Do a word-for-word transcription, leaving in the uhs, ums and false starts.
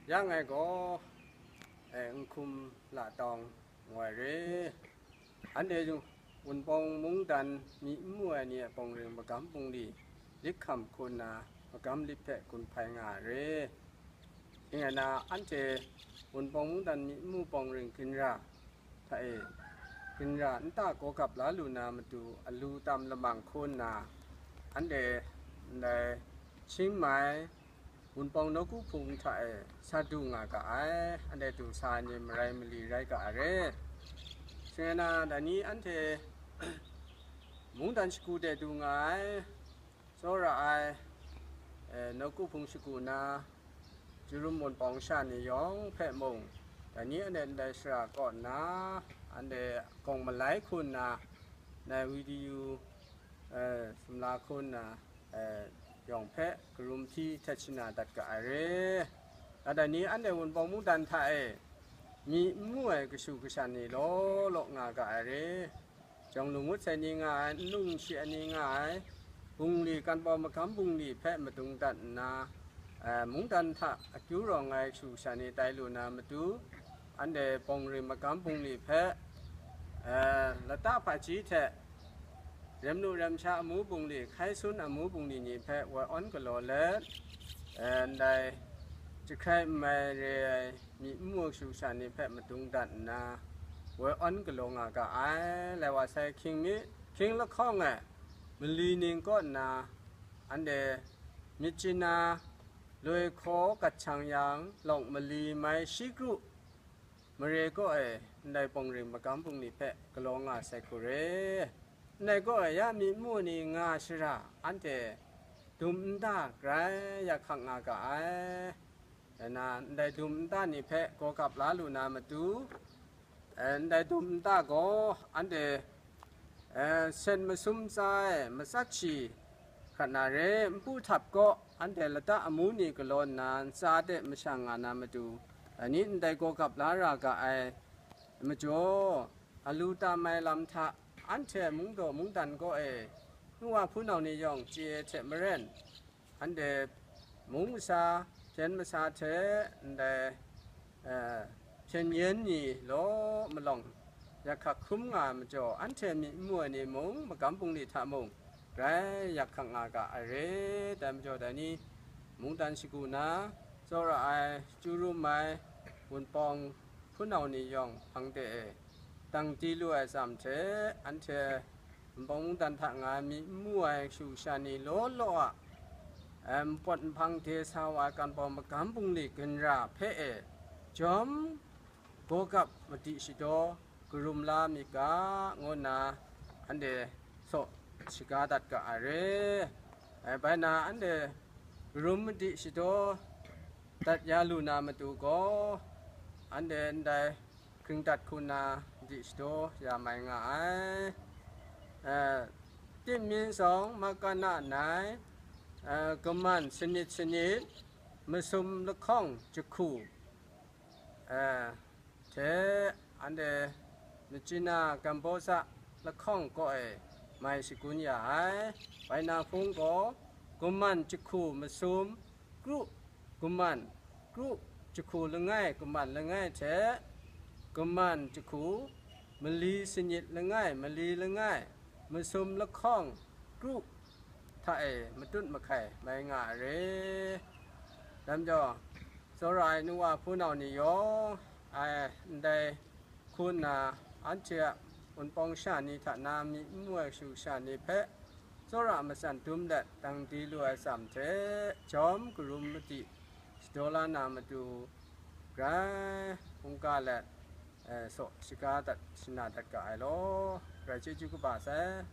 Ya ngai gaw, e, Nhkum Latawng ngu ai re. Anhte Wunpawng mungdan myi n mu ai ni a pawng ring magam bungli, lit hkam hku nna magam lit hpe gun hpai nga ai re. Shing rai nna, anhte Wunpawng mungdan myi n mu pawng ring ginra hta e, ginra nta gaw gap la lu na matu, alu tam lamang hku nna, anhte ndai Chiang Mai, Wunpawng nawku hpung hta e sa du nga ga ai, anhte du sa ai ni marai mali rai ga ai re. Shing rai nna, dai ni anhte mungdan shagu de du nga ai, tsawra ai, e, nawku hpung shagu na, Jurum Wunpawng sha ni yawng hpe mung, dai ni anhte ndai sara kaw nna, anhte gawng malai hku nna, ndai video, e, sumla hku nna, e, yawng hpe karum hti htet shana dat ga ai re. Dai ni anhte Wunpawng mungdan hta e myi n mu ai kashu kasha ni law law nga ga ai re. Jawng lu ngut sai ni nga ai, n lung n shi ai ni nga ai, bungli, Ganpawng magam bungli hpe madung dat nna, e, mungdan hta akyu rawng ai kashu kasha ni tai lu na matu, anhte pawng ring magam bungli hpe, e, lata hpaji hte, rem lu rem sha amu bungli, hkai sun amu bungli ni hpe woi awn galaw let, e, ndai jahkrai n mai re ai myi n mu kashu kasha ni hpe madung dat nna, woi awn galaw nga ga ai. Lai wa sai, hkying mi, hkying lahkawng e mali ning kaw nna, anhte myit china loi hkaw gat shang yang, lawng mali mai shi kru mare kaw e ndai pawng ring magam bungli hpe galaw nga sai hku re. Ndai kaw e ya myi n mu ni nga shara, anhte dum nta grai yak hkak nga ga ai. Rai nna, ndai dum nta ni hpe gaw gap la lu na matu, e, ndai dum nta gaw anhte, e, sen masum tsa e matsat shi hkrat na re, npu htap kaw anhte lata amu ni galaw nna ntsa de mashang nga na matu, dai ni ndai gaw gap la ra ga ai majaw, alu tam ai lam hta, anhte mungdaw mungdan kaw e, nu wa hpunau ni yawng chye ai hte maren, anhte mung masa, hpyen masa hte ndai, e, hpyen yen ni law malawng yak hkak hkrum nga ai majaw, anhte myi n mu ai ni mung, magam bungli hta mung, grai yak hkak nga ga ai re. Dai majaw, dai ni mungdan shagu na, tsawra ai, chyu rum ai, Wunpawng hpunau ni yawng hpang de e dang di lu ai tsam hte, anhte Wunpawng mungdan hta nga ai myi n mu ai kashu kasha ni law law a, em, mpawt nhpang de sa wa ai Ganpawng magam bungli ginra hpe e jawm gaw gap madi shadaw karum la myit ga, ngu nna anhte saw shaga dat ga ai re. Ai, bai na anhte karum madi shadaw dat ya lu na matu gaw, anhte ndai hkring dat hku nna madi shadaw ya mai nga ai. Eh, Tim Min Sawng, Makana nai, eh, kaman sanit sanit, masum lahkawng jahku, eh, hte anhte Machina Gambosa lahkawng kaw e mai shagun ya ai. Bai na hpung gaw, kaman jahku masum, kru kaman, kru jahku langai, kaman langai hte kaman jahku, mali sanit langai, mali langai, masum lahkawng, kru hta e matut mahkai mai nga ai re. Dai majaw, tsawra ai nu wa hpunau ni yawng, ai, ndai hku nna, anhte a Wunpawng sha ni hta na myi n mu ai kashu kasha ni hpe tsawra matsan dum let dang di lu ai tsam hte, jawm karum madi shadaw la na matu, grai hkungga let, eh, saw shaga dat shana dat ga ai law, grai chyeju kaba sai.